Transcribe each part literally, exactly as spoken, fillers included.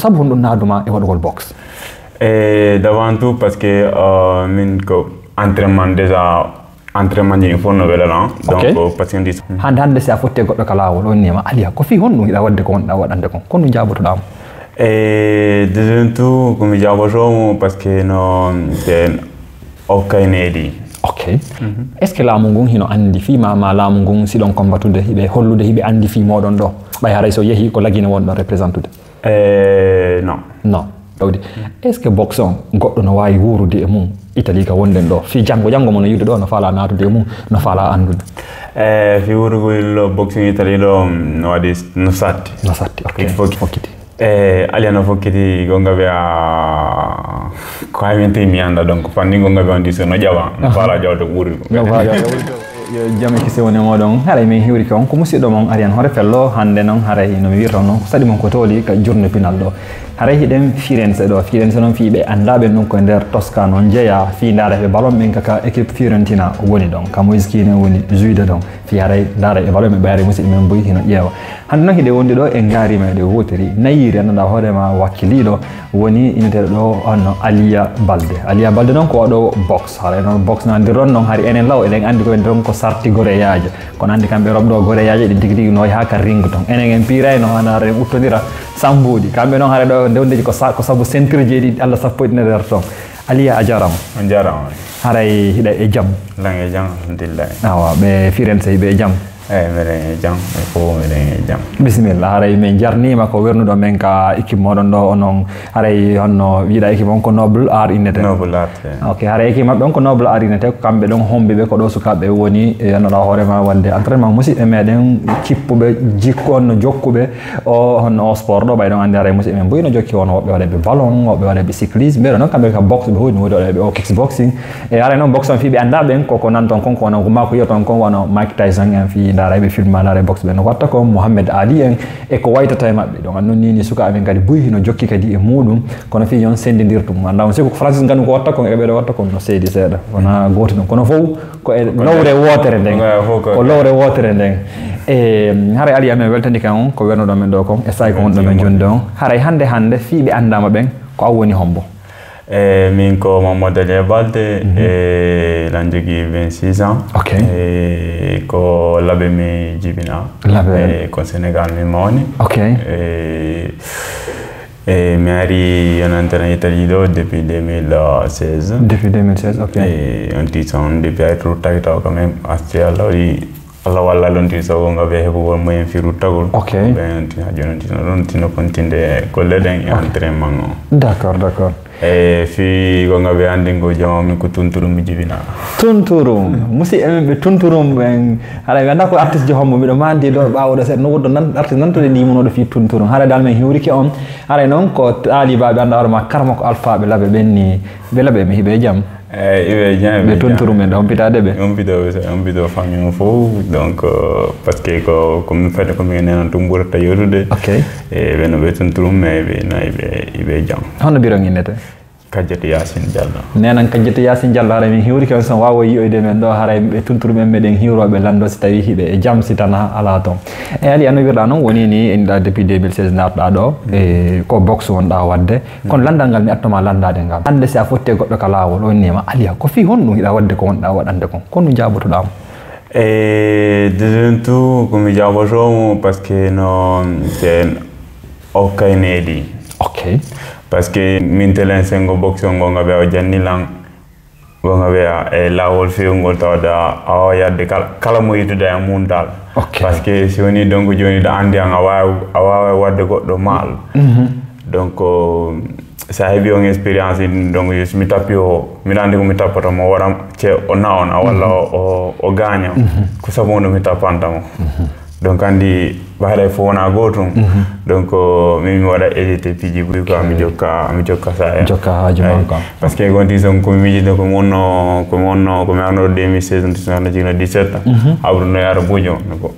Sabu honɗum naaduma e waɗugol boxe? E d'avant tout parce que euh, min ko entraînement déjà, entraînement ji fof no welana. Ok. Donc euh, parce que ndi Hannde hannde, si a fotti e goɗɗo ka laawol, o innima, Aliya, ko fii honɗum hiɗa waɗde ko wonɗa waɗande kon? Ko honɗum jaabotoɗaa mo? E deuxième tour komi jaaboto mo parce que no te okkay needi. Ok. Est ce que laamu ngun hino anndi fii ma, ma laamu ngun siɗon kombatude, hiɓe hollude, hiɓe anndi fii moɗon ɗo? Ɓay haray so yehi ko Lagine wonɗon représentude. E non. Non. Ɗawdi, est ce que boxe on goɗɗo no waawi wuurude e mum Italie ka wonɗen ɗo? Fii janngo, janngo mo no yiwde ɗo, no faalaa naatude e mum, no faalaa anndude. E fii wuurugol boxing Italie ɗo no waɗi no satti. No satti, ok. Il faut que- Fokkiti. E Aliya no fokkiti gonga ɓe a ko hay min tawi mi annda, donc fanni gonga ɓe on diso no ƴawa no faala ƴawde wuuri. No faalaa ƴawde wuuri. Yo jam e kise woni e moɗon. Haray min hiwri ko on ko musiɗɗo mon Ariane Hoore Fello. Hannde noon haray no mi wirta noon ko saɗi mon ko tooli ka journée pinal ɗo. Haray hiɗen Firenze ɗo. Firenze noon fii ɓe anndaa ɓen ɗum ko e nder Toscane on jeyaa. Fii ndaara ɓe ballon ɓen ka, ka équipe Fiorentina woni ɗon. Ka Moise Kean woni jouide ɗon. Fii haray ndaara ɓe ballon ɓe ɓayre musiɗɗo men buy hino ƴeewa. Hannde noon hiɗen wondi ɗo e ngaari meɗen wootiri. Nayiiri anndaa hoore ma wakkiliiɗo woni inneteeɗo ɗo on Aliya Balde. Aliya Balde noon ko waɗoowo boxe. Haray noon boxe nandirɗon noon hari enen law eɗen anndi ko woni ɗon ko sarti goreyaajo. Kono anndi kamɓe romɗo goreyaajo ɗin tigi tigi no haa ka ring ton. Enen en piirayno hano haray en uttondira sambuuɗi. Kamɓe noon haray ɗo nde wondeji ko sa- ko sabu ceinture jeeɗiɗi Allah sappo e ɗiɗi nder ton. Aliya a jaaraama. On jaaraama. Haray hiɗa e jam. Lan e jam alhamdulillahi. Awa ɓe Firenze hiɓe e jam. Eyi meɗen e jam e fof meɗen e jam. Bisimilla, haray min jarnima ko wernuɗo men ka équipe moɗon ɗo onon. Haray honno wiɗa équipe on ko Noble Art innete? Noble Art. Ok, haray équipe maɓɓe on ko Noble Art innete, ko kamɓe ɗon hombiɓe ko ɗo sukaɓe woni e yannoɗa hoorema wonde entraînement musiɓɓe meɗen kippuɓe jikku on no jokkuɓe o honno o sport ɗo ɓay ɗon andi haray musiɓɓe buy no jokki on woɓɓe waɗaɓe ballon woɓɓe waɗaɓe cyclisme ɓeɗo noon kamɓe ka boxe ɓe hoyni woni waɗaɓe o kickboxing. E haray noon boxe on fii ɓe annda ɓen koko nan ton kon ko wano ko mako yiya ton kon wano Mike Tyson en fii ndaara ɓe film ma ndaara boxe ɓe no watta kon Mohamed Ali en e ko waytata e maɓɓe ɗon annon nini suka amen kadi buy hino jokki kadi e muɗum kono fii yon sendindirtum annda on siko ko Francis ngandu ko watta kon e ɓeɗo watta kon no seedi seeɗa wona gooti ɗum kono fof ko e lowre wotere nden ko lowre wotere nden. E haray Ali amen weltani kan on ko wernoɗo men ɗo kon e sayi ko wonɗo men jonde on haray hannde hannde fii ɓe anndama ɓen ko an woni hombo? E min ko Mamadou Aliya Balde e lan jogi vingt-six ans. Ok. E ko laɓe mi jibina. Laɓe. E ko Sénégal mi mawni. Ok. E e mi ari yonantana Italie ɗo depuis deux mille seize. Depuis deux mille seize, ok. E on tison depuis ay tour tawi taw quand même asti Allah waɗi Allah walla lonti sogo nga ɓe heɓugol moyen fi ruttagol. Ok. Ɓe on tin ha joni on tino ɗon tino kontinde golle ɗen e entraînement o. D'accord, d'accord. E fi gonga ɓe andi ngo jama min ko tunturum mi jibina. Tunturum musiɓɓe men ɓe tunturum ɓen haray ɓe anda ko artiste jo hombo miɗo mandi ɗo ɓawo ɗo seeɗa no woddo nan artiste nantude limunoɗo fi tunturum haray dal min hiwrike on haray noon ko taalibaɓe anda hoore ma karma ko alfaɓe laɓe ɓen ni ɓe laɓe mi hiɓe jam. Eyi iɓe jam ɓe tunturum ɓen ɗo humpitaɗe ɓe. Humpitoɓe humpitoɓe famille o fof donc parce que ko ko min fedde ko min nenan tum ɓurata yewtude. Ok. E ɓe no ɓe tunturum mais ɓe no iɓe iɓe jam. Hono biron innete? Kajjati Yasin Diallo. Nenan Kajjati Yasin Diallo haray min hiwrike on son wawo yiyoyde men ɗo haray ɓe tunturum en meɗen hiwroɓe lando si tawi hiɓe e jam si tana ala ton. E Ali ano wirɗa noon woni ni eniɗa depuis deux mille seize natɗa ɗo e ko boxe wonɗa wadde. Kono lanndal ngal mi attoma lanndaade ngal hannde si a fotti e goɗɗo ka laawol o innima Aliya ko fii honɗum hiɗa waɗde ko wonɗa waɗande kon ko honɗum jaabotoɗaa mo? E deuxième tour komi jaaboto mo parce que no te okkay needi. Ok. Parce que min telen sengo boxe ngo nga ɓe o janni lan. Gonga wiya e laawol fewngol tawde a wawa yadde kala kala mo yitude e mum dal. Ok. Parce que si woni donc joni ɗo andi an a wawi a wawa wadde goɗɗo maal. Donc sa heɓi on expérience in donc so mi tappi o mbiɗa andi ko mi tappoto mo waɗa ce o nawna walla o o gaña. Ko sabu ɗum mi tappanta mo. Donc andi ɓayre fof wona gootum. Donc min mi waɗa évité piiji buy quoi mi jokka mi jokka sa jokka haaju ma quoi. Parce que gonti son komi miijide komi wonno komi wonno komi arnoɗo deux mille seize on tisano jigno dix-sept. Abru no yara bujo ko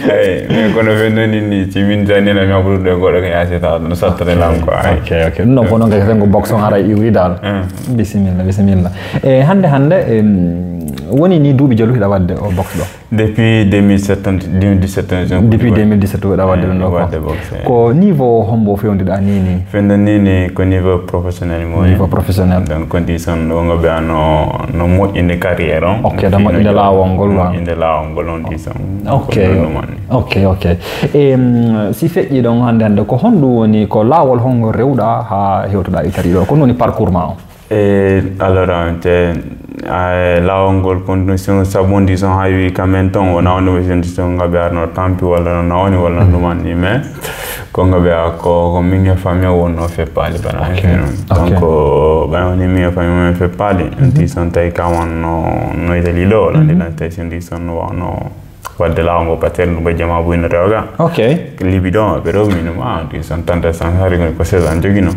eyyi mais kono fen noni ni si min tanina mi habrude goɗɗo ko yasita no sattane lam quoi. Ok. Ok, ɗum ɗon fof noon kadi fengo boxe on ara iwri dal. Bisimilla bisimilla. E hannde hannde Woni ni duuɓi jelu hiɗa waɗde o boxe ɗo? Depuis deux mille sept on, deux mille dix-sept on. Depuis deux mille dix-sept hiɗa waɗde ɗum ɗo ko? Waɗde boxe, eh. Ko niveau hombo fewndiɗa ni ni? Fewndo ni ni ko niveau professionnel mo. Niveau professionnel. Donc, ko ndison ɗo ngo ɓe ano, no moƴƴinde carrière on. Ok, ɗo moƴƴinde laawol ngol, wa? Moƴƴinde laawol ngol on ndison. Ok. Ko ɗum ɗum woni. Ok, ok. Em, si feƴƴi ɗon hannde, hannde ko honɗum woni, ko laawol hongo rewɗa haa hewtoɗa Italie ɗo? Ko honɗum woni parcours ma o? E alors, te, a, laawol ngol kon ɗum, si on sabu on ndison haa wi ka men ton, wona on ɗum, si on ndison nga ɓe arno tampi walla no nawni walla no ɗum anni, mais ko nga ɓe a ko, ko min e famille o wonno feppali bana. Ok, ok. Donc, bana woni min e famille o men feppali, ndison tawi ka wanno no Italie ɗo, walla ndison tawi si ndison no wano waɗde laawol ngol, parce que ɗum ko jama buyno rewga. Ok. Libi ɗo, ɓe rewmi ɗum, ah, ndison tante san hari ko seize ans jogino.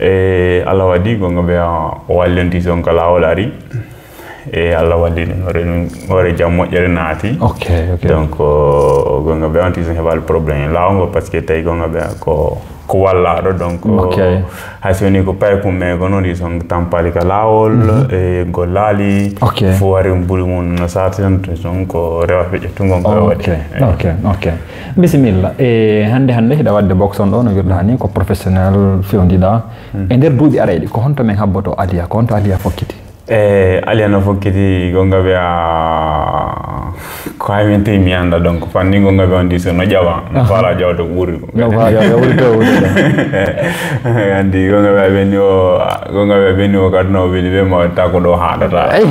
E Allah waɗi, gonga ɓe o walli on ndison ka laawol ari. E Allah walli ɗum, hoore ɗum, hoore jam moƴƴere naati. Ok, ok. Donc, gonga ɓe on ndison heɓaali problème e laawol ngol, parce que tawi gonga ɓe ko, ko wallaaɗo, donc, ok, hay so woni ko paykun, mais kono ndison tampali ka laawol, e gollaali, ok, fof ari mbuli mum no saati tan, donc rewa feƴƴa tun gonga ɓe waɗi. Ok, ok, ok. Bisimilla. E hannde, hannde hiɗa waɗde boxe on ɗo, no wirɗa ni, ko professionnel fewndiɗa. E nder duuɓi arayɗi, ko honto men habboto Aliya? Ko honto Aliya fokkiti? E Aliya no fokkiti, gonga ɓe a, ko hay min tawi mi annda, donc, fanni gonga ɓe on ndison no ƴawa, no faala ƴawde ko ɓuri ko. No faala ƴawde ko ɓuri to, ɓuri to. Anndi, gonga ɓe a ɓenni o, gonga ɓe a ɓenni o, kadi no ɓenni ɓe ma watta ko ɗo haɗata. Ay,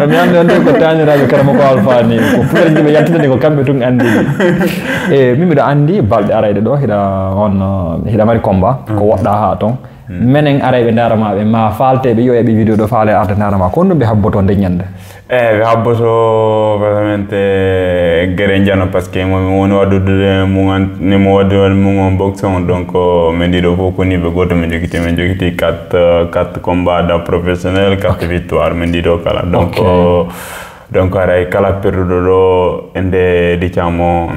mi anndi on ɗo ko taaniraaɓe Karamoko Alfa ni, ko puleeji ɓe yaltinani ko kamɓe tun anndi. E, min miɗo anndi balɗe arayɗe ɗo, hiɗa on, hiɗa mari combat, ko woɗɗa haa ton. Menen arayɓe ndaara ma ɓe, ma faalteɓe, yo eɓe vidéo ɗo faale arde ndaara ma. Ko honɗum ɓe habboto nde ñande? Eh, ɓe habboto vraiment gere njano, parce que mo mi woni waɗude mum an, ni mo waɗude mum on boxe on, donc, min ɗiɗo fof ko ni ɓe gooto, min jogiti, min jogiti quatre, euh, quatre combats da professionnel, quatre victoires, min ɗiɗo kala. Donc, ok, euh, donc, haray kala perduɗo ɗo, e nde, dicamo,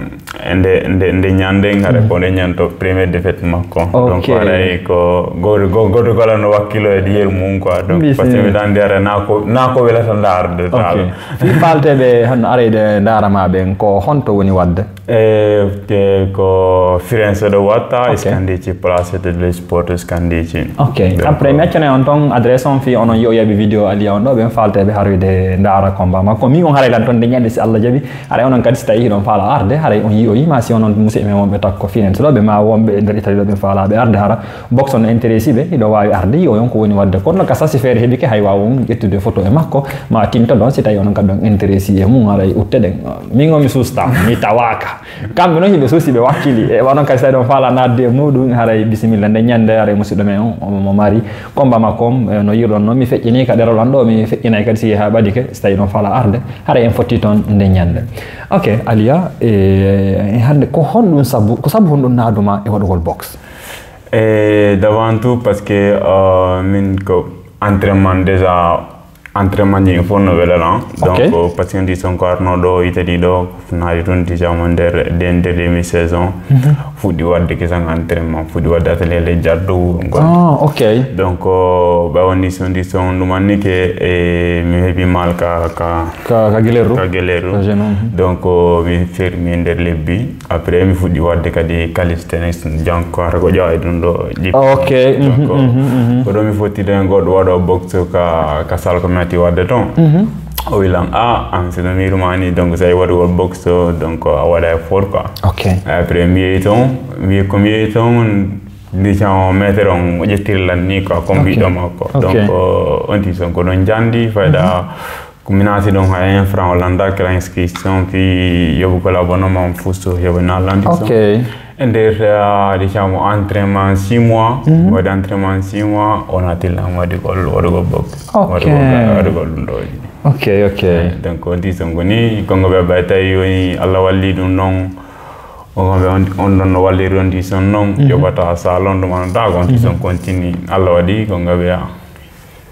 e nde, nde, nde ñande, haray ko nde ñanto première défaite makko. Ok. Donc, haray ko gooto, go-, gooto kala no wakkilo e yeru mum, quoi. Donc, parce que mi ɗan nde haray na ko, na ko welata ndaarde dal. Ok. Fii faalteɓe hano arayde ndaara ma ɓen, ko honto woni waɗde? E, te ko Firenze ɗo watta, ok, Scandicci, Place dello Sport Scandicci. Ok. Donc, après, mi accana on ton adresse on fii onon yo yaɓi vidéo Aliya on ɗo, ɓen faalteɓe haroyde ndaara combat makko. Min on haray lan ton nde ñande si Allah jaɓi. Haray onon kadi si tawi hiɗon faala arde, haray on yi'oyi, ma si onon musidɓe men wonɓe takko Firenze ɗo, ɓe ma wonɓe e nder Italie ɗo, ɓe faala ɓe arde hara. Boxe on no intéresse ɓe, hiɗo waawi arde, yi'oyon ko woni waɗde. Kono ka sasi feere heɓike, hay waawon ƴettude photo e makko, ma tinto ɗon, si tawi onon kadi on intéresse e mum, haray utte ɗen. Min o mi susta, mi tawaaka. Kamɓe noon hiɓe suusi, ɓe wakkili. E wano kadi, so tawi ɗon faala naatde e muɗum, haray bisimilla. Nde ñande, haray musidɗo men on, omo mari combat makko on, e no yi'uɗon noon, mi feƴƴini ka ɗerol an ɗo, mi feƴƴinay kadi si haa ɓadike, so tawi ɗon faala arde, haray en fotti toon nde ñande. Ok, Aliya, e, hannde ko honɗum sabu, ko sabu honɗum naadu ma e waɗugol boxe? E, d'avant tout, parce que, euh, min ko entraînement déjà, entraînement ji fof no welalan. Ok. Donc, parce que ndison ko arno ɗo Italie ɗo, naati toon déjà mo nder, de, nder demi saison. Fuɗɗi waɗde kisan entraînement, fuɗɗi waɗde atelier le jaddu ngol. Ah, ok. Donc, ɓawo ndison, ndison ɗum anni ke, e, mi heɓi mal ka, ka, ka, ka gueule. Ka gueule. Ka genou. Donc, mi fermi nder lebbi. Après, mi fuɗɗi waɗde kadi calisthenics, donc, hata ko ƴawa e ɗum ɗo ƴippi. Ok, donc, mhm, mhm, mhm. Ko ɗo mi fotti ɗen goɗɗo waɗo boxe ka, ka salle ko mi natti waɗde toon. Mhm. O wi lan, "Ah, an, si no miiru ma ni, donc, so a waɗugol boxe, donc, a waɗa effort, quoi." Ok. Après, mi yehi toon, mi yehi ko mi yehi toon, ndison maitre on o ƴettiri lan ni, quoi, comme, ok, ɓiɗɗo makko. Ok. Donc, on ndison ko ɗon jandi, fayda, mhm. Ko mi naati ɗon hay un franc o lannda, kala inscription fii yoɓugol abonnement, fof so heɓa na landi son. Ok. E nder, ah, ndison entraînement six mois, mhm, waɗi entraînement six mois, o naati lan waɗugol, waɗugol boxe. Ok. Waɗugol, waɗugol ɗum ɗo. Ok, ok. Eh, donc, on ndison ko ni, kongo ɓe ɓay tawi woni Allah walli ɗum noon, on ɓe on, on ɗon no walliri on ndison noon, mhm, yoɓata salon ɗum anndaa, on ndison, mhm, continue. Allah waɗi kongo ɓe a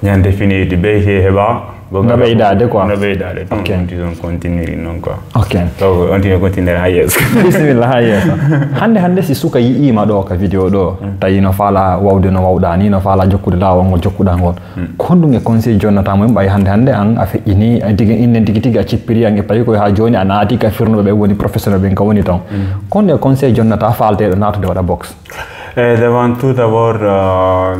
Ñande fini idi be he heɓa, Nga ɓeydaade quoi. No ɓeydaade ɗum. Ok. On tison continuer non quoi. Ok. Donc on tino continuer ha yeeso. Bisimilla, ha yeeso. Hannde hannde si suka yi'iima ɗo ka vidéo ɗo, tawi no faala wawde no wawɗa ni, no faala jokkude laawol ngol jokkuɗa ngol, ko honɗum e conseil jonnata mo? Ɓay hannde hannde an a feƴƴini, a tigi innen tigi tigi a cippiri an e payi koye ha jooni a naati ka firnuɓe ɓe woni professionnel ɓen ka woni ton. Ko honɗum e conseil jonnata faalteeɗo naatude waɗa boxe? Eh, devant tout d'abord, euh,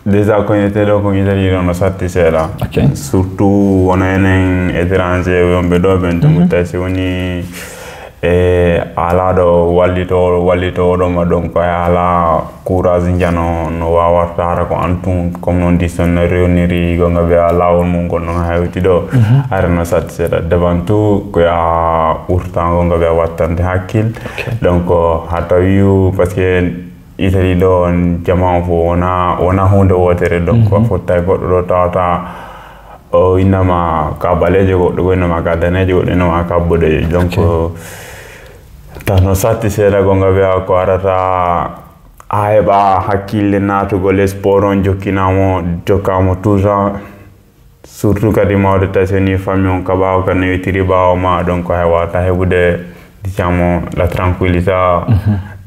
déjà ko ete ɗo ko Italie ɗo no satti seeɗa. Ok. Surtout wono enen étranger wonɓe ɗo ɓen, donc tawi si woni e ala ɗo wallito wallito ɗo ma, donc e ala courage jano no wawata hara ko an tun comme non dison no rewniri gonga ɓe a lawol mum gon non hewti ɗo. Ara no satti seeɗa devant tout ko ya urtan gonga ɓe a wattande hakkil. Donc ha tawi parce que Italie ɗo on jama on fof wona wona hunde wotere, donc a fottay goɗɗo ɗo tawata o innama ka baleejo, goɗɗo go innama ka daneejo, goɗɗo innama ka boɗeejo. Donc taw no satti seeɗa gonga wiya ko arata a heɓa hakkille natugol e sport on jokkinamo jokkamo tout temps. Surtout kadi mawde tawi so ni famille on kaɓawa ka newitiri ɓawo ma, donc hay wata heɓude dicamo la tranquillità.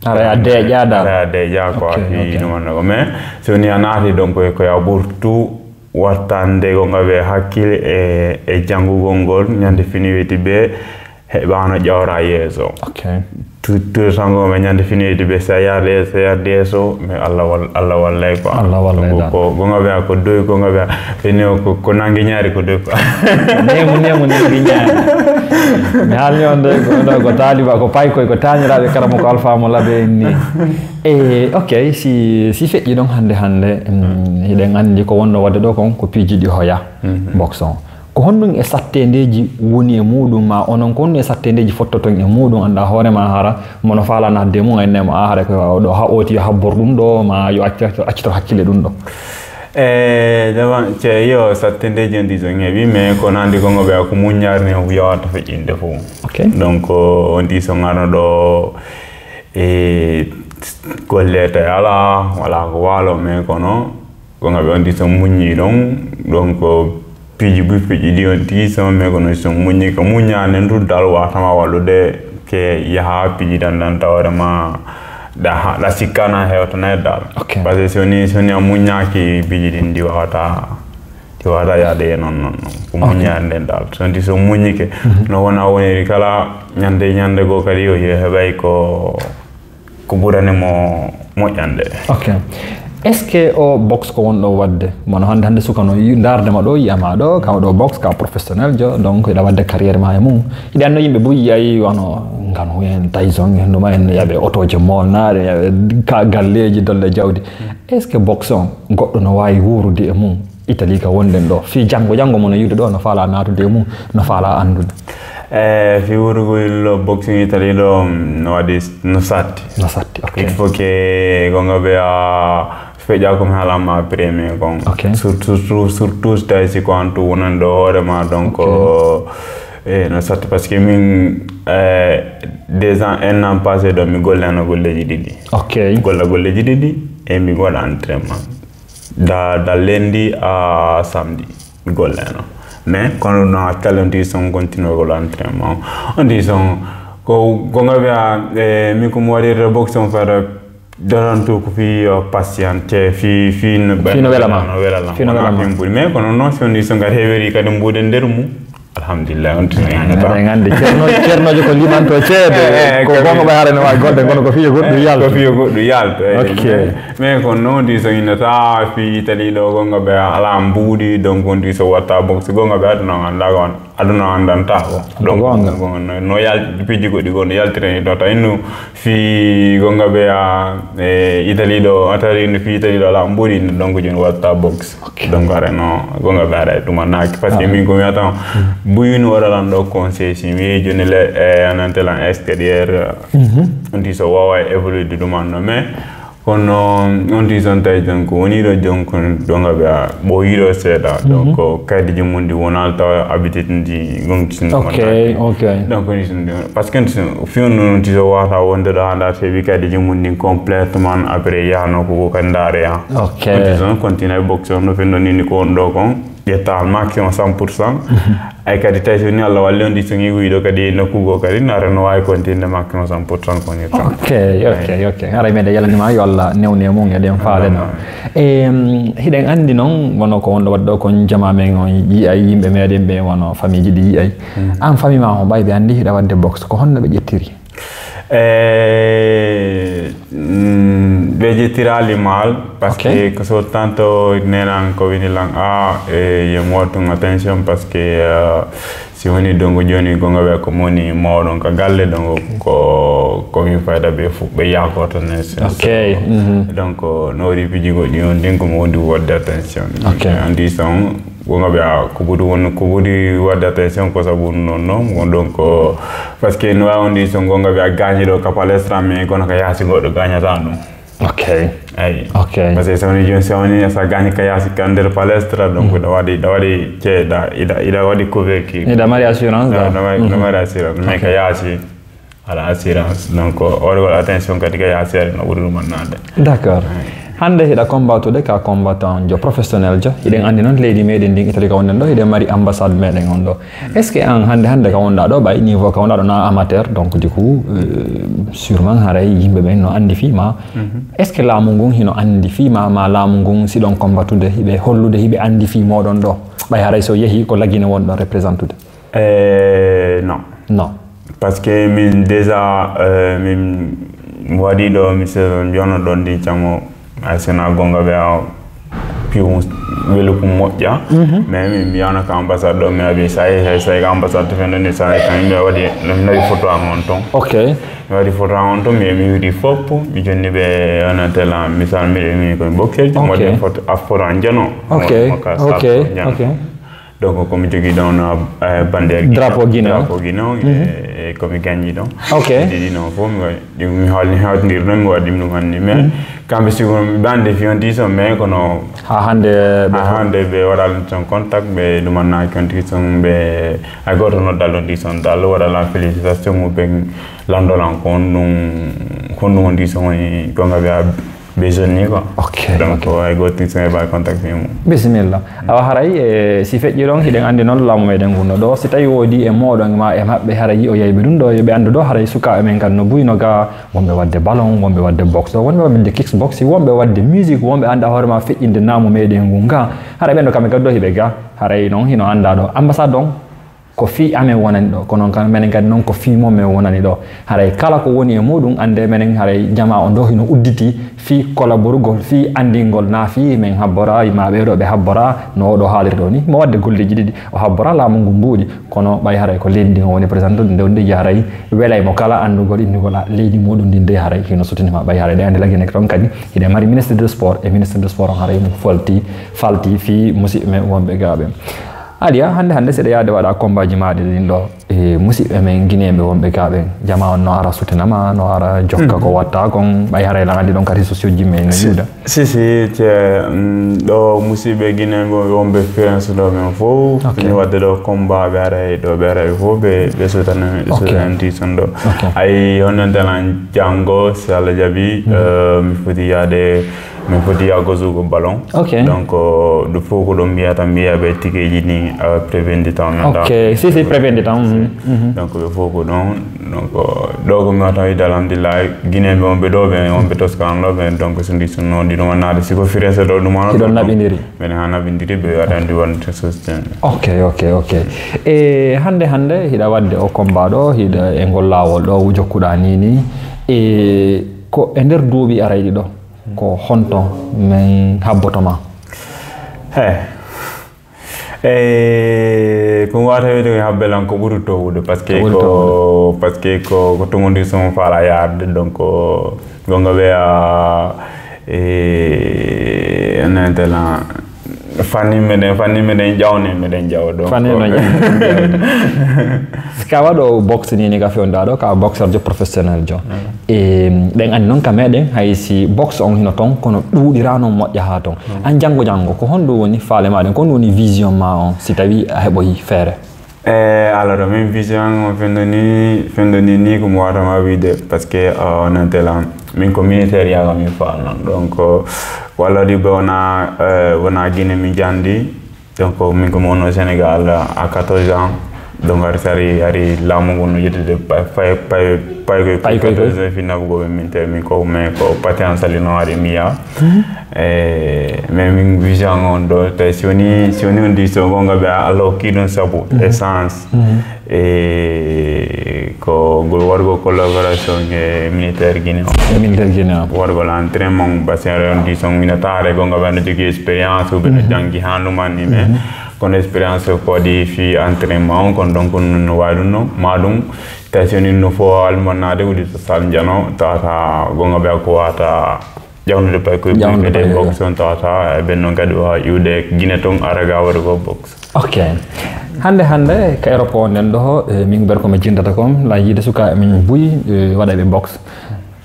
Ara a deeƴa dal. Ara a deeƴa quoi. Ok, ok. Ɗum wonno ko mais so ni a naati donc ko ya ɓurtu wattande ko ngawe hakkille e e janngugol ngol ñande fini weeti ɓe heɓano ƴawra yeeso. Ok. Tout tout sango ɓe ñande fini weeti ɓe so a yarde so a yarde yeeso mais Allah wal Allah wallay quoi. Allah wallay. Donc ko ko ngawe ko doy ko ngawe fini o ko ko nangi ñaari ko doy quoi. Nemu nemu nangi ñaari. Mi halni on de ko ɗo ko taaliba ko paykoy ko taaniraaɓe karamoko Alpha mo labe en ni. E ok, si si feƴƴi ɗon hannde hannde mm, hiɗen anndi ko wonno waɗde ɗo kon ko piiji ɗi hoya. Boxe on ko honɗum e sattendeeji woni e muɗum ma onon ko honɗum e sattendeeji fottoton e muɗum annda hoore ma hara mono faala nadde mum ayne mo a hara ko ɗo ha oti yo habbor ɗum ɗo ma yo acci- accitor hakkille ɗum ɗo. E dama ce yo sattendeeji on ɗi son heɓi mais ko nandi kongo ɓe ko muññaari ne yawata feƴƴinde fof. Ok. Donc on ɗi son arno ɗo e golle tawi ala wala ko waalo mais kono ko ngaɓe on ɗi son muññi ɗon. Donc piiji buy piiji ɗi on ɗi son mais kono son muññi ko muññande ndu dal watama wallude ke yaha piiji dan dan tawre ma da ha da sikkana hewtana dal. Ok. Parce que soni soni a muññaki piiji ɗin ɗi wawata ɗi wawata yaade e non non non ko muññande dal sonti so muññike no wona woniri kala ñande ñande goo kadi o heɓay ko ko ɓurani mo moƴƴande. Ok. Est ce que o boxe ko wonɗo waɗde mono hannde hannde suka no yi- ndaarde ma ɗo yiyama ɗo kaw ɗo boxe ka professionnel jo donc iɗa waɗde carrière ma e mum iɗa anno yimɓe buy yiyay wano ngano en tayson en ɗuma en yaɓe otoje molnaɗe yaɓe ka galleji dolle jawdi est ce que boxe on goɗɗo no wawi wuurude e mum Italie ka wonɗen ɗo fii janngo janngo mo no yiwde ɗo no faala naatude e mum no faala anndude. E fii wurugol boxing Italie ɗo no waɗi no satti. No satti, ok. Il faut que gonga ɓe a feƴƴa ko mi haalama premier kon. Ok. Surtout surtout surtout so tawi si ko an tu wonani ɗo hoore ma donc e no satti parce que min e deux ans un an passé ɗo mi gollano golleji ɗiɗi. Ok. Golla golleji ɗiɗi e mi waɗa entraînement. Da da lundi à samedi golleno mais kono no a talenti son continuer ko l'entraînement on dit son ko ko ngabe a e mi ko mo waɗirde boxe on faire daranto ko fi patiente fi fi no Fi no welama. No welama. Fi no welama. Min ɓuri mais kono non si on dit son gar heweri kadi mbuɗen nder mum. Alhamdulillah on tuma en ata en andi cerno cernojo ko limanto ceede ko gongo ɓe harani wa goɗɗo kono ko fiyo goɗɗo yalto ko fiyo goɗɗo yalto. Ok. Mais ko non di so ina ta fi tali ɗo gonga ɓe ala mbuuɗi donc on di so watta boxe gonga ɓe aduna on anda on aduna on andanta ko donc no yalti piiji goɗɗi gon yaltirani ɗo tawi no fi gonga ɓe a e Italie ɗo atari no fi Italie ɗo ala mbuuɗi donc joni watta boxe. Donc areno gonga ɓe ara e tuma naaki parce que min ko mi wiyata on buy no waɗa lan ɗo conseil si mi yehi joni le e anantelan extérieur on ti so wawa e évoluer de ɗum anno mais kono on ti son tawi donc woni ɗo donc ɗonga ɓe a ɓoyiɗo seeɗa donc kaydiji mum ɗi wonal tawa habitude ndi gonti sin ok ok donc ni sin parce que fiyon non ti so wata wonde ɗo handa tewi kaydiji mum ɗin complètement après yano ko ko kadi ndaare ya ok on ti son continue boxe on no fenno nini ko on ɗo kon ƴetta maximum cent pour cent. Ay kadi tawi so ni Allah walli on ɗi so ngi wiiɗo kadi nokku goo kadi na reno waawi continde maximum cent pour cent ko ni tan. Ok, ok, ok. Haray meɗen yalanima yo Allah newne mum e ɗen faale ɗo. Hiɗen anndi noon wono ko wonɗo waɗde ɗo kon jama men on yi'ay yimɓe meɗen ɓe wono famille ji ɗi yi'ay. An famille ma on ɓay ɓe anndi hiɗa waɗde boxe ko honno ɓe ƴettiri? Eh, mm, ɓe ƴettiraali mal parce que ko so tanto nenan ko wini lan a e yem wattum attention parce que euh, si woni dongo joni gonga ɓe ko moni mawɗon ka galle dongo ko ko mi fayda ɓe fu ɓe yakoto ne ok donc no wori piji goɗɗi on ndin ko mo wodi wadde attention ok andi son gonga ɓe a ko ɓuri won ko ɓuri wadde attention ko sabu non non donc parce que no wawi ndi so gonga ɓe a gañi ɗo ka palestra mais kono ka yaasi goɗɗo gañata ɗum ok ayi ok parce que sawni joni sawni sa gañi ka yaasi ka nder palestra donc ɗa waɗi ɗa waɗi ceeɗa iɗa iɗa waɗi couverture iɗa mari assurance da ɗa mari assurance mais ka yaasi ala assurance donc oɗo waɗa attention kadi ka yaasi ari no ɓuri ɗum annade d' accord hannde hiɗa combatude ka combattant jo professionnel jo hiɗen anndi noon leydi meɗen ndin italie ka wonden ɗo hiɗen mari ambassade meɗen on ɗo est ce que an hannde hannde ka wonɗa ɗo ɓay niveau ka wonɗa ɗo na amateur donc du coup euh, sûrement haray yimɓe ɓen no anndi fii ma est ce que laamu ngun hino anndi fii ma ma laamu ngun siɗon combatude hiɓe hollude hiɓe anndi fii moɗon ɗo ɓay haray so yehi ko lagine wonɗon représentude Eh, non. Non. Parce que min déjà euh, min waɗi ɗo mi saison jono ɗon ndi camo ay sena gonga ɓe a piw welu ko moƴƴa mais min mbiyano ka ambassade ɗo mi abi sayi hay sayi ka ambassade to fendo ni sayi kam yimɓe waɗi mi nawi photo am on ton ok mi waɗi photo am on ton mi mi wiɗi foppo mi jonni ɓe onatela misal miɗo mi koye bokkelji moƴƴa photo a photo an jano ok ok ok donc komi jogui ɗon bandeer drapeau guinée drapeau guinée e komi gagni ɗon ok ɗiɗi noon fof mi waɗi mi hawni hawtindir noon mi waɗi ɗum ɗum anni mais kamɓe sigo ɓe ande fi on dison mais kono ha hande ha hande ɓe waɗal ton contact ɓe ɗumannaki on tison ɓe hay goto noddal on dison dal waɗala félicitation mo ɓe landolan ko on ɗum honɗum on dison woni gonga ɓe besoin ni quoi ok donc ay gotin sen ba contact ni mo bisimilla awa haray e si feƴƴi ɗon hiɗen anndi noon laamu meɗen ngunno ɗo si tawi woodi e moɗon ma e maɓɓe haray o yayɓe ɗum ɗo yoɓe anndu ɗo haray sukaaɓe men kan no buyno ga wonɓe waɗde ballon wonɓe waɗde boxe ɗo wonɓe waɗde kickbox wonɓe waɗde musique wonɓe annda hoore ma feƴƴinde naamu meɗen ngun ga haray ɓen ɗo kamɓe gaddo hiɓe ga haray noon hino annda ɗo ambassade on ko fii amen wonani ɗo kono kan menen kadi noon ko fii mon men wonani ɗo haray kala ko woni e muɗum annde menen haray jama o ɗo hino udditi fii collaborugol fii anndingol na fii men habbora ma ɓeɗo ɓe habbora no oɗo haaliri ɗo ni mo wadde golleji ɗiɗi o habbora laamu ngu mbuuɗi kono ɓay haray ko leydi ndi o woni présentude nde wonde haray welay mo kala anndugol innugol leydi muɗum ndi nde haray hino sutinima ɓay haray ɗe anndi lagine toon kadi hiɗe mari ministre de sport e ministre de sport on haray mo falti falti fii musiɓɓe men wonɓe gaɓe Aliya, hannde hannde seɗa yaade waɗa kombaji maɗi ɗin ɗo e musiɓɓe men guinéɓe wonɓe ga ɓen jama on no ara sutinama no ara jokka ko watta kon ɓay haray lan andi ɗon ka réseau sociaux ji men no yiwda si si ce ɗo musiɓɓe guinéɓe wonɓe france ɗo men fof ni wadde ɗo combat ɓe aray ɗo ɓe aray fof ɓe ɓe sutana ɓe sutananti son ɗo ay honno dalan janngo si allah jaaɓi mi foti yaade min foti yagosugo ballon ok donc ɗum fof ko ɗum mbiyata mbiya ɓe tikeji ni prévendi taw men ok si si prévendi taw donc ɓe fof ko ɗon donc ɗo ko mi wata wiide alhamdulillah guinéen ɓe wonɓe ɗo ɓe wonɓe toskan ɗo ɓe donc so ndi sunno ndi ɗum wannade siko firense ɗo ɗum wano hiɗon naɓidiri mbeɗen ha naɓidiri ɓe waɗandi wonde sosten ok ok ok e hande hande hiɗa wadde o combat ɗo hiɗa e ngol lawol ɗo jokkuɗa ni ni e ko e nder duuɓi arayɗi ɗo ko honto min habboto ma he e ko mi wata wiide ko habbe lan ko ɓuri towude parce que ko parce que ko ko tumundi somo faala yarde donc gonga ɓeya e nante lan fanni meɗen fanni meɗen jawni meɗen jawa ɗo fanni no ka waɗo boxe ni ni ka fewda ɗo ka boxeur jo professionnel jo e ɗen anndi noon ka meɗen hay si boxe on hino toon kono ɗuuɗira noon moƴƴa ha toon an janngo janngo ko honɗum woni faale maɗen ko honɗum woni vision ma on si tawi a heɓoyi feere e alors min vision o fendo ni fendo ni ni ko mi watama wiide parce que nantela min ko militaire yaga min faalnan donc walla ɗi ɓe wona wona guine min jandi Donc, min ko mi wonno Sénégal à quatorze ans. Donc, hari sari hari laamu ngu no yettude pay pay pay pay koy pay koy quatorze ans fi nabugo min te min ko mais ko patience ali no hari miya. Eh, mais min vision on do te si woni si woni on di so gonga be Allah ki don sabu essence. E ko ngol wargo collaboration e militaire guinéen. E militaire guinéen. Wargo l'entraînement bassin on di son mina tare gonga be no jogi expérience ou be no jangi handu man ni mais kono expérience ko di fi entraînement on kon donc no wadunno madum. Tawi si woni no fo almannade wuli to sal jano tawata gonga be ko wata jawnude pay koye Jawnude buyɓe pay ɗe koye box on tawata e ɓen noon kadi o iwde guine toon araga waɗa ko box. Ok. Hannde hannde ka Europe o nden ɗo, eh, min ber ko mi jindata kon la yiide suka min buy, eh, waɗa ɓe box.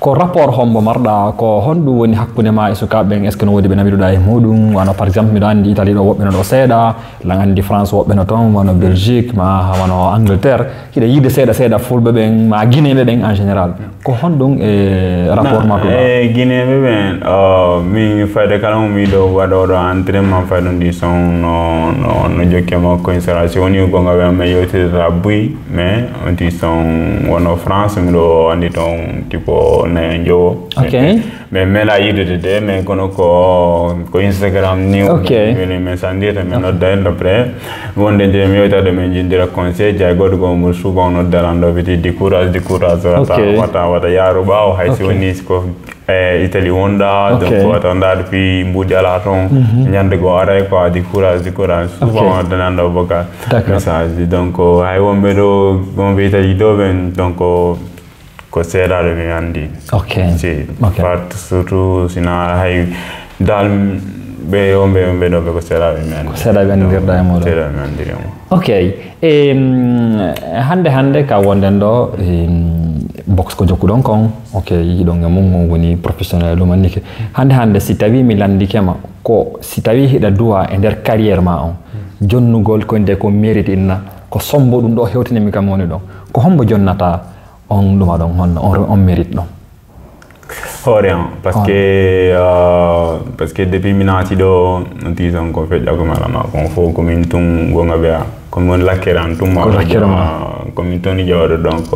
Ko rapport hombo marɗa, ko honɗum woni hakkunde ma e sukaaɓe ɓen? Est-ce que no woodi ɓe nawiruɗa e muɗum? Wano par exemple miɗo anndi Italie ɗo woɓɓe no ɗo seeɗa, lan anndi France woɓɓe no toon, wano Belgique ma wano Angleterre. Hiɗa yiide seeɗa seeɗa fulɓe ɓen ma guinéɓe ɓen en général. Ko honɗum e rapport ma tuɗa? E guinéɓe ɓen, uh, min fayde kala mo miɗo waɗoɗo entraînement fayde ndi son no no no jokke makko insala si woni gonga ɓe amma yewtidata buy mais on ti son wono France miɗo andi ton tipo nayo jowo. Ok. Mais mela yidude de mais kono ko ko Instagram ni. Ok. Weli mais ça dire mais no d'ailleurs après wonde je mi yewta de min jindira conseil jay goɗɗo go mo souvent no dalando viti di courage di courage wata wata wata yaru ɓawo hay si woni ko e Italie wonda donc wata ndaɗo fi mbuɗi ala toon ñande go aray quoi di courage di courage souvent danando vocal message donc hay wonɓe ɗo wonɓe Italie ɗo ɓen donc ko seeɗaɓe mi andi. Ok. Si. Ok. Part surtout sina hay dal ɓe wonɓe wonɓe ɗo ɓe ko seeɗaɓe mi andi. Ko seeɗaɓe anndirɗa e muɗum. Seeɗaɓe mi andiri e muɗum. Ok. Em, hannde hannde ka wonden ɗo em, box ko jokkuɗon kon. Ok, yiɗon e mum on woni professionnel ɗum annike. Hannde hannde si tawi mi landike ma ko si tawi hiɗa duwa e nder carrière ma on jonnugol ko nde ko mérite inna ko sombo ɗum ɗo hewtinimi kam woni ɗon. Ko hombo jonnata on ɗuma ɗon honno on, on mérite ɗon? Hoore an parce que euh, parce que depuis mi naati ɗo dison ko feƴƴa ko malama kon fof ko min tun gonga ɓeya ko min woni lakkere an tun ma ko lakkere ma ko min toni jawɗo donc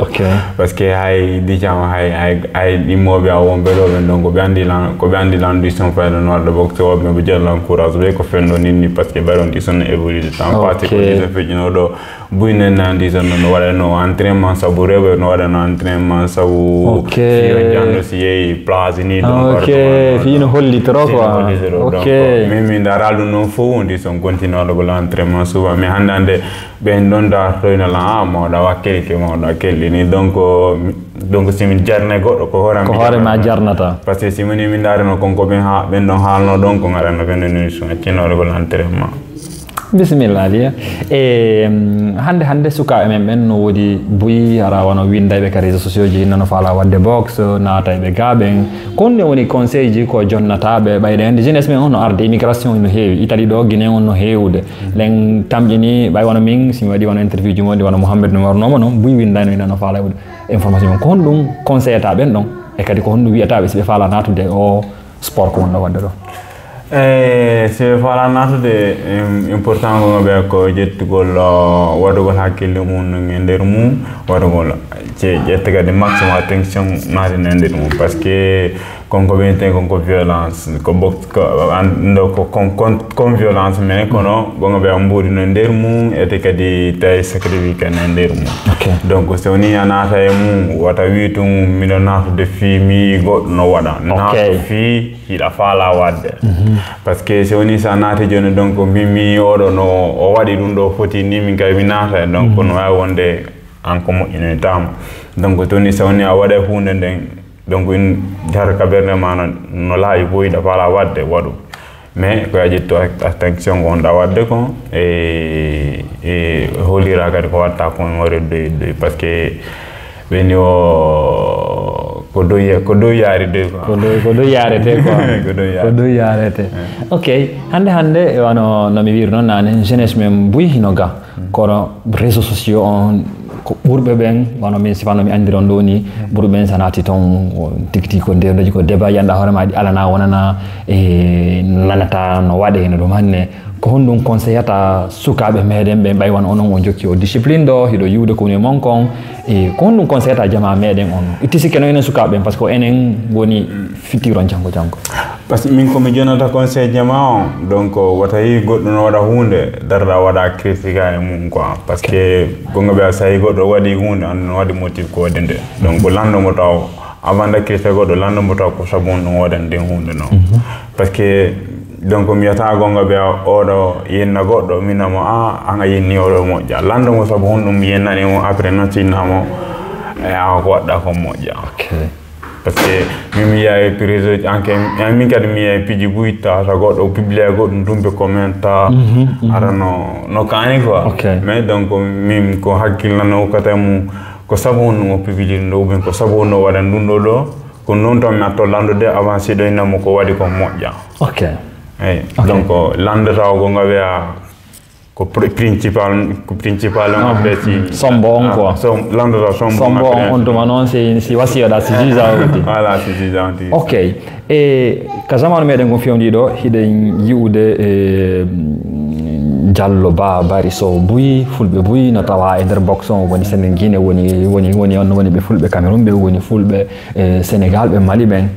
parce que hay dijama hay hay hay ɗimmoɓe a wonɓe ɗo ɓen donc ɓe andi lan ko ɓe andi lan dison fayda no waɗɗo bokse woɓe ɓe jeelan courage ɓe ko fenno ninni parce que ɓayron dison évolue de temps passé ko dison feƴƴino ɗo Buyne nandi tan no waɗano entraînement sabu rewɓe no waɗano entraînement sabu fiyo jando si yehi place ni donc ok fino holli trop quoi ok min min daral ɗum noon fof wondi son continue waɗagol entraînement souvent mais hannde hannde ɓen ɗon dartoyno la a mawɗa wakkeli ke mawɗa kelɗi ni donc donc si min jarne goɗɗo ko hoore ko hoore ma jarnata parce que si moni min darino kon ko ɓen ha ɓen ɗon haalno ɗon ko gaɗano ɓen ɗon émission accinoɗo gol entraînement Bisimilla Aliya. E hannde hannde sukaaɓe men ɓen no woodi buy hara wano winndayɓe ka réseaux sociaux ji hinna no faala waɗde box naatayɓe ga ɓen. Ko honɗum woni conseil ji ko jonnataaɓe ɓayde hannde jeunesse men on no arde immigration no heewi Italie ɗo Guinée on no heewude. Len tamƴini ɓay wano min si mi waɗi wano interview ji moɗi wano Mouhamed no warnoma noon buy winndayno hinna no faala waɗde information ko honɗum conseillata ɓen ɗon e kadi ko honɗum wiyataɓe si ɓe faala naatude o sport ko wonno wadde ɗo? Eyi si ɓe faala naatude important ko ɓe ko ƴettugol waɗugol hakkille mum e nder mum waɗugol ƴetta kadi maximum attention naatine e nder mum par ce que kon ko wiyete kon ko violence ko bok ando ko kon violence mais kono gonga ɓe mbuɗino e nder mum ete kadi tawi sacrifice kan e nder mum donc so woni a naata e mum wata wi tum miɗo naatude fii mi goɗɗo no waɗa naata fii hiɗa faala waɗde par ce que so woni sa naati joni donc mbimi oɗo no o waɗi ɗum ɗo foti ni min kay mi naata e donc no wawi wonde an ko moƴƴinoytama donc toni so woni a waɗa hunde nden donc in jahata ka ɓernde ma no laaɓi boyiɗa faala waɗde waɗu mais ko a ƴettu attention ko honɗa waɗde ko e e holira kadi ko watta kon o reddoyi doyi par ce que ɓeni o ko doyi ko doyi yaari doyi quoi ko doyi ko doyi yarete quoi ko doyi ko doyi yarete ok hannde hannde wano no mi wiri noon nane jeunesse men buy hino ga kono réseau sociaux on ko ɓurɓe ɓen, wano min sifano mi andiron ɗo ni, ɓurɓe ɓen sa naati ton, o, tigi tigi ko ndewndoji, ko débat, yiyanɗa hoore ma ɗi alana, wonana, e, nanata no waɗe, no ɗum hanne. Ko honɗum conseillata sukaaɓe meɗen ɓen, ɓay wano onon on jokki o discipline ɗo, hiɗo yiwde ko woni e mon kon, e, ko honɗum conseillata jama meɗen on? Itti sikke no enen sukaaɓe ɓen, parce que ko enen woni fitiron janngo janngo. Parce que min ko mi jonata conseil jama on, donc wata yi goɗɗo no waɗa hunde, darɗa waɗa critique e mum quoi. Parce que gonga ɓe a sayi goɗɗo waɗi hunde, an no waɗi motif ko waɗi nde. Donc lanndo mo taw, avant de critique goɗɗo, lanndo mo taw ko sabu on ɗum waɗani nden hunde non. Parce que donc mi yata gonga ɓe oɗo yenna goɗɗo, mina mo a, an a yenni oɗo moƴƴa. Lanndo mo sabu on ɗum yennani mo, après non sinna mo, e a ko waɗɗa ko moƴƴa. Ok. Parce que min mi yahay prison anke, min kadi mi yahay piji buy ta, ta goɗɗo publie goɗɗum tumpe comment ta, ara no, no kani quoi. Ok. Mais donc min ko hakkillan no kata mu, ko sabu on mo publie ɗo, ou bien ko sabu on no waɗa ɗum ɗo ɗo, ko non tan mi atto landude avant si ɗo inna mo ko waɗi ko moƴƴa. Ok. Eyi. Ok. Donc landata o gonga ɓe a ko pr-, principal, ko principal on. Ah, après si sombo on, ah, quoi. Som-, lanndata sombo on. Sombo on après, on tuma noon si, si wasiyoɗa, si juge a on ti. Voilà, si juge a on ti. Ok. E ka zamanu meɗen ngon fewndi ɗo, hiɗen yi'ude, e, Jallo Ba Bari Sow buy, fulɓe buy no tawa e nder box on, woni Sénégal, woni, woni, woni on, woni ɓe fulɓe Cameroun, ɓe woni fulɓe, e, Sénégal, ɓe Mali ɓen.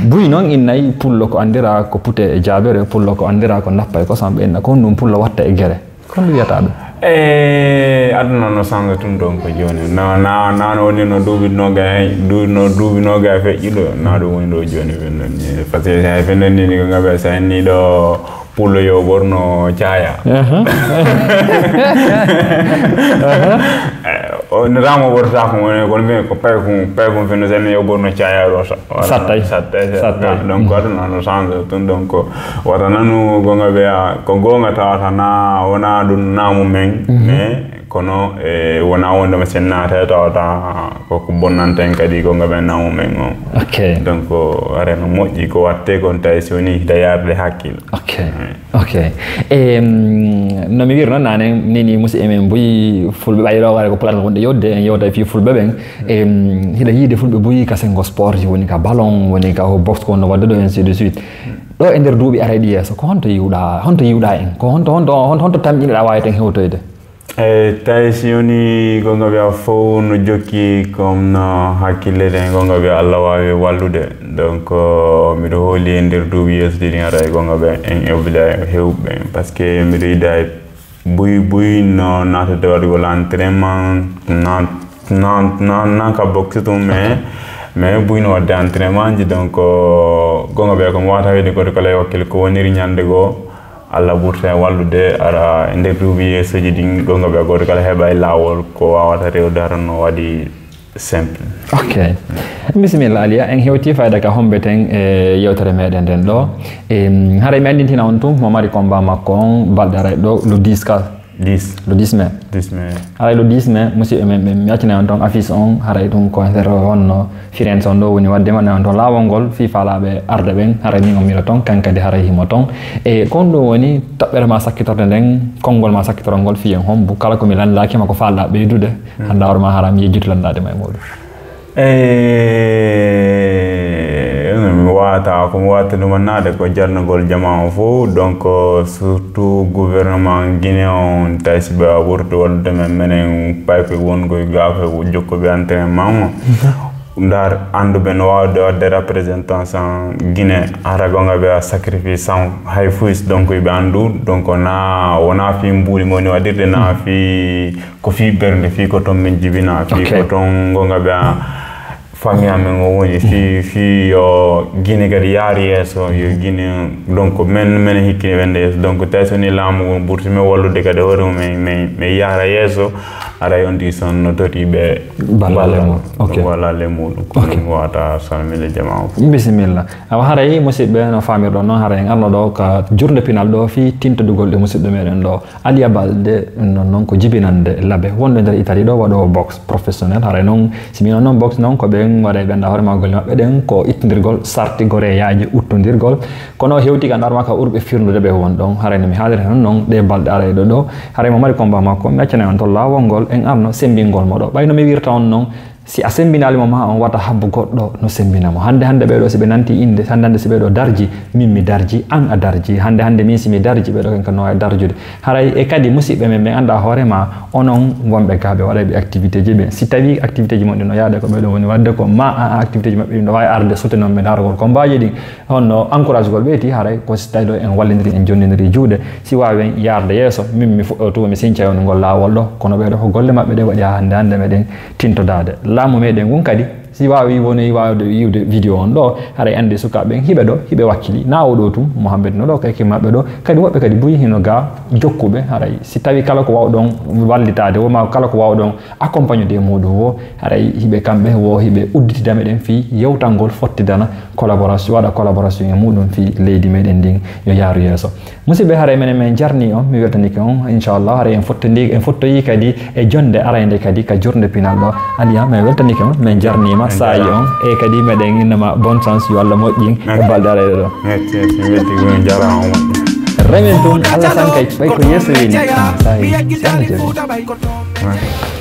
Buy noon innay pullo ko anndira ko pute e jaabere, pullo ko anndira ko nappa e kosam ɓe inna. Ko honɗum pullo watta e gere? Ko honɗum wiyata ɗum? E aduna no sanza tun donc jooni. Na, na, na no woni no duuɓi noga, du-, no duuɓi noga feƴƴi ɗo, na ɗum woni ɗo jooni ɓen ɗon ni. Parce que sa fen ɗon ni ko ngabe sa ni ɗo pullo yo ɓorno caaya. Aha. Aha. Eh, o, no ramo ɓortata ko woni, kono mbiyen ko pay kum, pay kum fino sen yo ɓorno caaya ɗo sa-, wala, sattay. Sattay, sattay. Sattay. Donc, mm, aduna no sanza tun, donc, wata nanu gonga ɓe a, ko gonga tawata na, wona ɗum namu men, mhm, mais kono, e, wona wonde ma sen naata tawata ko, ko bonnanten kadi gonga ɓe namu men o. Ok. Donc, are no moƴƴi ko watte kon tawi si woni hida yarde hakkil. Ok. Mm. Ok. Em, no mi wiiri noon naane, nini musidɓe men mbuyi fulɓe ɓay ɗo waɗa ko puɗata wonde yewde, en yewta e fii fulɓe ɓen. Em, hiɗa yiide fulɓe mbuyi ka sengo sport, woni ka ballon, woni ka boxe, ko no wadde ɗo, ainsi de suite. Ɗo e nder duuɓi arayɗi yeeso, ko honto yiwɗa, honto yiwɗa en? Ko honto, honto, honto, honto tamƴinɗa waaweten hewtoyde? E tawi si woni gonga ɓe a fof no jokki comme no hakkille ɗen, gonga ɓe Allah waawi wallude. Donc, miɗo hooli e nder duuɓi yeeso ɗiɗi hara e gonga ɓe en e obila e hewɓe ɓen. Parce que miɗo yiɗa e buy buy no naatade waɗugol entraînement, na, na, na, na ka boxe tun, mais, mais buy no waɗde entraînement ji. Donc, gonga ɓe ko mi wata wiyde goto kala e wakkil ko woniri ñande goo. Allah ɓurta e wallude, ara e nder duuɓi yeesoji ɗin, gonga ɓe gooto kala heɓa e laawol ko wawata rewde, hara no waɗi simple. Ok. Bisimilla, Aliya, en hewti fayda ka hombeten e yewtere meɗen nden ɗo. Em, haray mi andintina on tun, mo mari combat makko on, balɗe aray ɗo, le dix ka? Dix. Le dix mai. Dix mai. Haray le dix mai, musidɓe men, ɓe mi accina on ton affiche on, haray ɗum ko nder honno Firenze on ɗo woni waɗde ma, newon toon laawol ngol, fii faalaaɓe arde ɓen, haray min on mira toon, kan kadi haray himo toon. E ko honɗum woni toɓɓere ma sakkitorde nden, konngol ma sakkitorol ngol fii en hombo, kala ko mi lanndaaki ma ko faalɗaa ɓeydude, hannda hoore ma haray mi yejjitu lanndaade ma e muuɗum. E, mi waata, ko mi watta ɗum annaade ko jarnugol jamaa on fof, donc, surtout gouvernement Guinée on, tawi si ɓe a ɓurti wallude men, menen paykoy wongoy gaafe jokkuɓe entraînement on. Ndar annduɓe no waawde waɗde représentation Guinée, hara gonga ɓe a sacrifice sans hay fuis, donc ɓe anndu, donc na, wona fii mbuuɗi mo woni waɗirde, na fii, ko fii bernde, fii ko toon min jibina, fii ko toon gonga ɓe a famille amen o woni, fii, fii yo Guinée kadi yaar yeeso, yo Guinée, donc men, men hikkini wende yeeso, donc tawi so ni laamu ngu ɓurti men wallude kadi hoore mum, men, men, men yaara yeeso, aray on tigi son no tooti ɓe ballal e muuɗum. Ok. Ballal e muuɗum. Ko ɗum wata salminde jamaa o. Bisimilla. Awa, haray, musidɓe, no faamirɗon noon, haray en arno ɗo ka jurnde pinal ɗo fii tintodugol ɗe musidɗo meɗen ɗo, Aliya Balde, noon, noon ko jibinande labe wonde nder Italie ɗo, waɗoowo boxe professionnel. Haray noon, si mi noon, noon boxe noon, ko ɓen waɗa e ɓen ɗa hoore ma golle maɓɓe ɗen, ko ittondirgol sarti goreyaaji, uttondirgol. Kono o hewti ka ndarma ka ɓurɓe firnude ɓe won ɗon. Haray no mi haalirta noon, noon ɗe balɗe arayɗo ɗo. Haray mo mari combat makko, mi accanay on toon laawol ngol, ɓen arno sembingol mo ɗo. Ɓay no mi wirta on non, si a sembinaali mo, ma on wata habbo goɗɗo no sembina mo. Hannde hannde ɓee ɗoo si ɓe nanti innde, hannde hannde si ɓee ɗoo darji, min mi darji, an a darji. Hannde hannde min si mi darji, ɓee ɗoo ken ka no waawi darjude. Haray e kadi musidɓe men ɓe anndaa hoore ma, onon wonɓe gaa ɓe waɗay ɓe activité ji ɓe. Si tawi activité ji mon ɗin no yaade ko ɓee ɗoo woni waɗde ko, ma a activité ji maɓɓe ɗin no waawi arde soutenir ɓe dargol kombaaji ɗin. Honno encouragegol ɓeyti, haray ko si tawi ɗo en wallindiri, en jonnindiri juuɗe, si waawen yaarde yeeso, min mi fuɗɗo tuma mi sinca on ngol laawol ɗo, kono ɓee ɗo ko golle maɓɓe ɗe waɗi haa hannde, hannde meɗen tintodaade. Laamu meɗen ngun kadi, si waawi woni waawde yiwde vidéo on ɗo, haray anndi sukaaɓe ɓen hiɓe ɗo, hiɓe wakkili. Na o ɗo tun, Mohamed no ɗo, kayke maɓɓe ɗo, kadi woɓɓe kadi buy hino ga jokkuɓe, haray si tawi kala ko waawɗon wallitaade, wo ma kala ko waawɗon accompagnude e muuɗum wo, haray hiɓe kamɓe wo hiɓe udditida meɗen fii yewtangol fottidana collaboration, waɗa collaboration e muuɗum fii leydi meɗen ndin yo yaaru yeeso. Musidɓe, haray menen men jarni on, mi weltanike on, inchallah, haray en fottodi, en fottoyi kadi e jonde arayde kadi ka jurnde pinal ɗo. Aliya, men weltanike on, men jarnima, saayi on, e kadi meɗen innama bonne chance, yo Allah moƴƴin e balɗe arayɗe ɗo. Merci, merci, mi welti, on jarama, on moƴƴi. Remen tun, Allah sankay, ɓay ko yeeso woni, saayi, si Allah jaɓi.